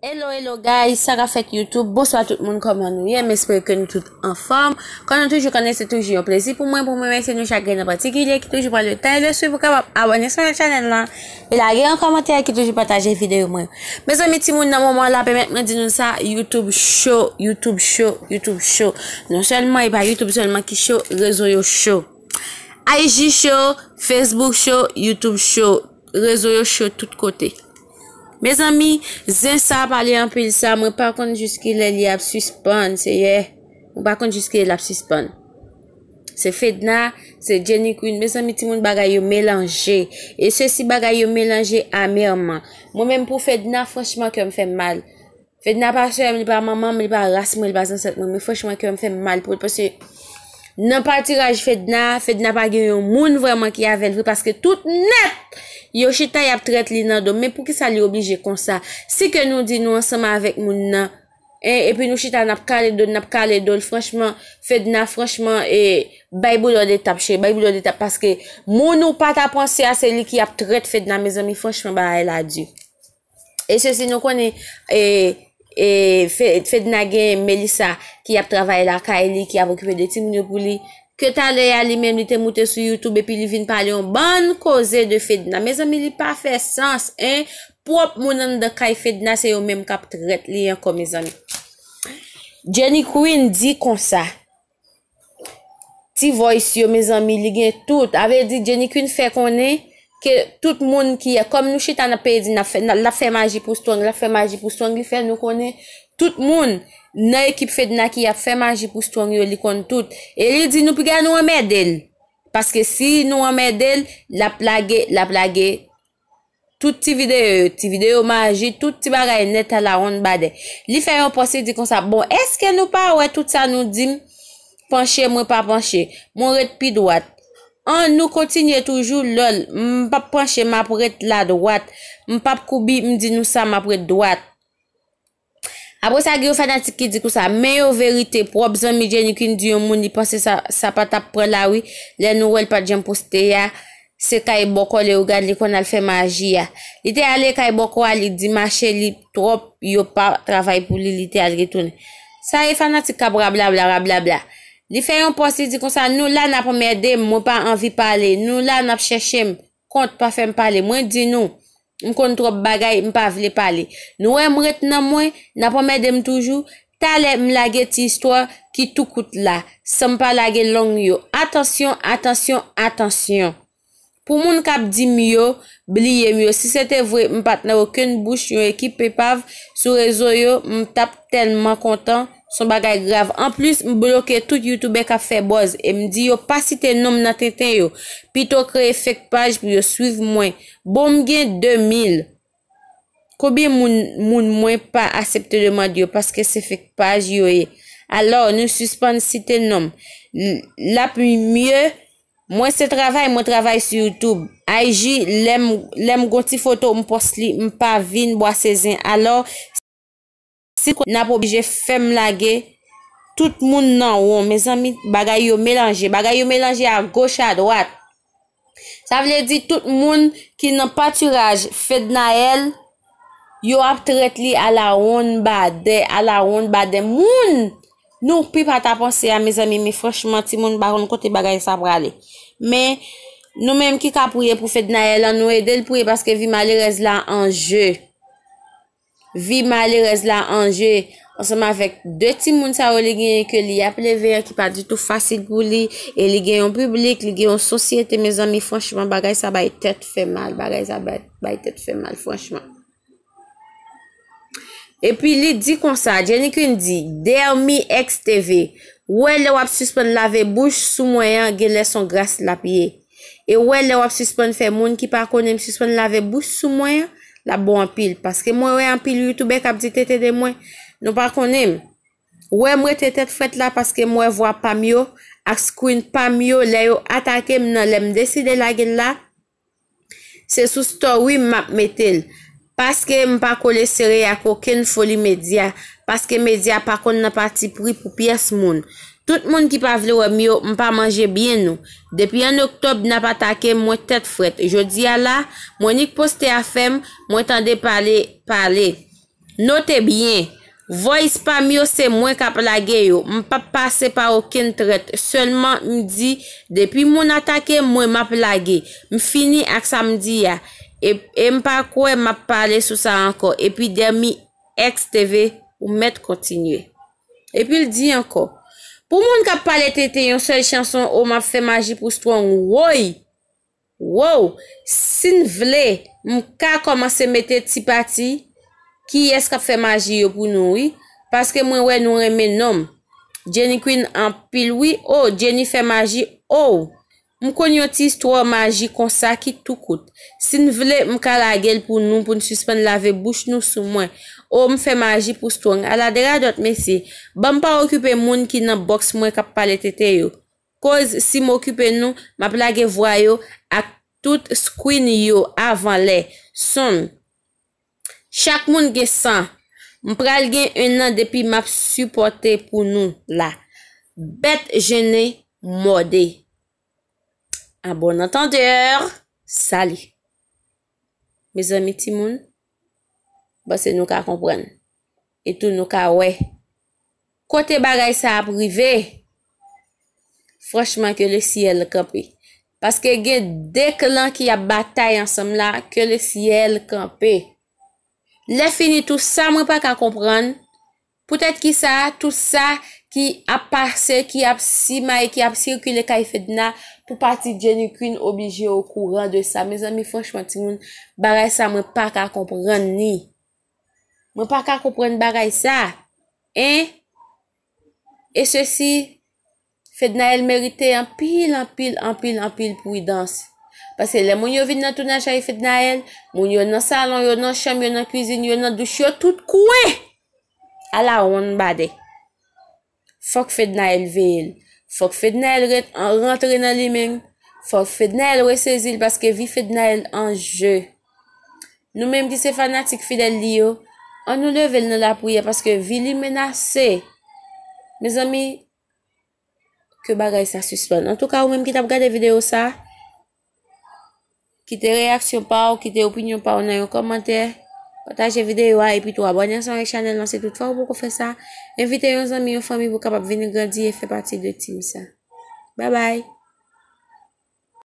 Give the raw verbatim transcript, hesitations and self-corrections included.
Hello, hello guys, sa k ap fèt YouTube? Bonswa tout moun, kòman nou ye? M espere ke nou tout anfòm. Kòm nou toujou konnen, se toujou yon plezi pou mwen, pou mwen remèsye nou chak grenn an patikilye ki toujou pran le tan e le swi pou kapab abòne sou chanèl lan e lage yon kòmantè ki toujou pataje videyo mwen. Mezanmi, timoun, nan moman la, pèmèt mwen di nou sa, YouTube cho, YouTube cho, YouTube cho. Non sèlman, e pa YouTube sèlman ki cho, rezo yo cho. I G cho, Facebook cho, YouTube cho, rezo yo cho tout kote. Mezanmi, zen sa pale anpil sa, mwen pa konn jiskilè li ap sispann, Seyè. Mwen pa konn jiskilè l ap sispann. Se Fedna, se Jenny Queen. Mezanmi, timoun, bagay yo melanje. E sesi, bagay yo melanje amèman. Mwen menm, pou Fedna, franchman, kè m fè m mal. Fedna pa sè m, li pa manman m, li pa ras mwen, li pa zansèt mwen. Men franchman, kè m fè m mal pou l, paske nan patiraj Fedna, Fedna pa gen yon moun vrèman ki avè l vre, paske tout nèt yo chita y ap trèt li nan do. Men poukisa li oblije konsa? Si ke nou di nou ansanm avèk moun nan, en, epi nou chita n ap kale do l, n ap kale do l, franchman, Fedna, franchman, e, bay boulò de tap, cheri, bay boulò de tap, paske moun ou pa ta panse a, se li ki ap trèt Fedna, mezanmi, franchman, bagay la di. E sesi, nou konnen, e, e, Fe-, Fedna gen Melissa ki ap travay lakay li, ki ap okipe de timoun yo pou li. Ke talè a, li menm, li te moute sou YouTube epi li vin pale yon bann koze de Fedna. Mezanmi, li pa fè sans, en. Pwòp moun anndan kay Fedna, se yo menm k ap trèt li ankò, mezanmi. Jenny Queen di konsa. Ti voice yo, mezanmi, li gen tout. A vle di, Jenny Queen fè konnen ke tout moun ki, kòm nou chita n ap peye di, n ap fè, n ap, l ap fè maji pou Strong, l ap fè maji pou Strong, li fè nou konnen tout moun nan ekip Fedna ki ap fè maji pou Strong yo, li konn tout. E li di nou piga nou anmède l. Paske si nou anmède l, l ap lage, l ap lage tout ti videyo yo, ti videyo maji, tout ti bagay nèt a la wonn badè. Li fè yon pòs, li di konsa, bon, èske nou pa wè tout sa nou di m panche, mwen pa panche, mwen ret pi dwat. An nou kontinye toujou, lòl, m p ap panche, m ap ret la dwat. M p ap koubi, m di nou sa, m ap ret dwat. Apre sa, gen yon fanatik ki di konsa, men yo verite, pwòp zanmi Jenny Queen di yon moun, li panse sa, sa pa t ap pran la wi, lè nou wè l pa t janm poste a, se kay bòkò Leogane li konn al fè maji a. Li te ale kay bòkò a, li di mache li twòp, yo pa travay pou li, li te al retounen. Sa e fanatik k ap rablabla, rablabla. Li fè yon pòs, li di konsa, nou la n ap anmède m, mwen pa anvi pale, nou la n ap chèche m, kont pa fè m pale, mwen di nou, m konn twòp bagay, m pa vle pale. Nou wè m ret nan mwen, n ap anmède m toujou. Talè m lage ti istwa ki tou kout la, san m pa lage long yo. Atansyon, atansyon, atansyon. Pou moun k ap di m yo, bliye m yo. Si se te vre, m pa t nan okenn bouch yon ekip epav sou rezo yo, m t ap tèlman kontan. Se yon bagay grav. Anplis, m bloke tout youtubè k ap fè buzz e m di yo pa site non m nan tenten yo. Pito kreye fake paj pou yo swiv mwen. Bon, m gen de mil. Konbyen moun, moun mwen pa aksepte demann yo paske se fake paj yo ye? Alò, nou sispann site non m. L-, l ap mye, mwen se travay, mwen travay sou YouTube. I G, lè m, lè m gon ti foto, m pòs li, m pa vin bwase zen. Alò, si n ap oblije fè m lage tout moun nan won. Mezanmi, bagay yo melanje. Bagay yo melanje a goch, a dwat. Sa vle di tout moun ki nan patiraj Fednaelle, yo ap trèt li a la wonn badè, a la wonn badè. Moun nou pi pa ta panse a, mezanmi, men franchman, timoun pa konn kote bagay sa prale. Men, nou menm ki ka priye pou Fednaelle, an nou ede l priye paske vi malerèz la an je. Vi malerèz la an je, ansanm avèk de timoun sa yo li genyen ke li ap leve an ki pa ditou fasil pou li, e li gen yon piblik, li gen yon sosyete, mezanmi, franchman, bagay sa bay tèt fè mal, bagay sa bay, bay tèt fè mal, franchman. Epi li di konsa, Jenny Queen di, Dermi X T V, wè lè w ap sispann lave bouch sou mwen an, genlè se yon gras l ap ye. E wè lè w ap sispann fè moun ki pa konnen m sispann lave bouch sou mwen an, l ap bon anpil. Paske mwen wè anpil youtubè k ap di tenten de mwen, nou pa konnen m. Wè m rete tèt frèt la paske m wè vwa pa m yo ak screen pa m yo lè yo atake m nan lè m deside lage l la. Se sou story m m ap mete l. Paske m pa kole sere ak okenn foli medya. Paske medya pa konn nan patipri pou pyès moun. Tout moun ki pa vle wè m yo, m pa manje byen nou. Depi an oktòb, n ap atake m, mwen tèt frèt. Jodi a la, mwen nik poste afè m, mwen tande pale, pale. Note byen, voice pa m yo se mwen k ap lage yo. M p ap pase pa okenn trèt. Sèlman m di, depi moun atake mwen, m ap lage. M fini ak sa m di a. E, e m pa kwè m ap pale sou sa ankò. Epi Dermi X T V, ou mèt kontinye. Epi l di ankò, pou moun k ap pale tenten yon sèl chanson, o m ap fè maji pou Strong. Woy! Wow! Si n vle, m ka kòmanse mete ti pati kiyès k ap fè maji yo pou nou, wi. Paske mwen wè nou renmen non m. Jenny Queen anpil, wi. O, Jenny fè maji, o! M konn yon ti istwa maji konsa ki tou kout. Si n vle, m ka lage l pou nou, pou n sispann lave bouch nou sou mwen. O, m fè maji pou Strong. Ala de radòt, mesye. Ban m pa okipe moun ki nan bòks mwen k ap pale tenten yo. Koz si m okipe nou, m ap lage vwa yo ak tout screen yo avan lè. Sonn. Chak moun gen san. M pral gen en an depi m ap sipòte pou nou la. Bèt jennen mòde. A bon antandè, sali. Mezanmi timoun, m panse nou ka konprann. E tou nou ka wè kote bagay sa ap rive. Franchman, ke le syèl kanpe. Paske gen de klan ki ap batay ansanm la, ke le syèl kanpe. Lè fini tou sa, mwen pa ka konprann poutèt kisa tout sa ki ap pase, ki ap simaye, ki ap sikile kay Fedna pou pati Jenny Queen oblije okouran de sa. Mezanmi, franchman, timoun, bagay sa mwen pa ka konprann ni. Mwen pa ka konprann bagay sa. En? E sesi, Fednaelle merite anpil, anpil, anpil, anpil pridans. Paske lè moun yo vin nan tounaj kay Fednaelle, moun yo nan salon, yo nan chanm, yo nan kwizin, yo nan douch, yo tout kwen. Ala wonn badè. Fòk Fednaelle veye l. Fòk Fednaelle ret-, an-, rantre nan li menm. Fòk Fednaelle resezi l paske vi Fednaelle an je. Nou menm ki se fanatik fidèl li yo, ann nou leve l nan lapriyè paske vi li menase. Mezanmi, ke bagay sa sispann. Antouka, ou menm ki t ap gade videyo sa, kite reyaksyon pa w, kite opinyon pa w nan yon kòmantè, pataje videyo a, epi tou abòne ansanm avèk chanèl lan si toutfwa ou poko fè sa. Envite yon zanmi, yon fanmi pou kapab vin grandi e fè pati de team sa. Babay!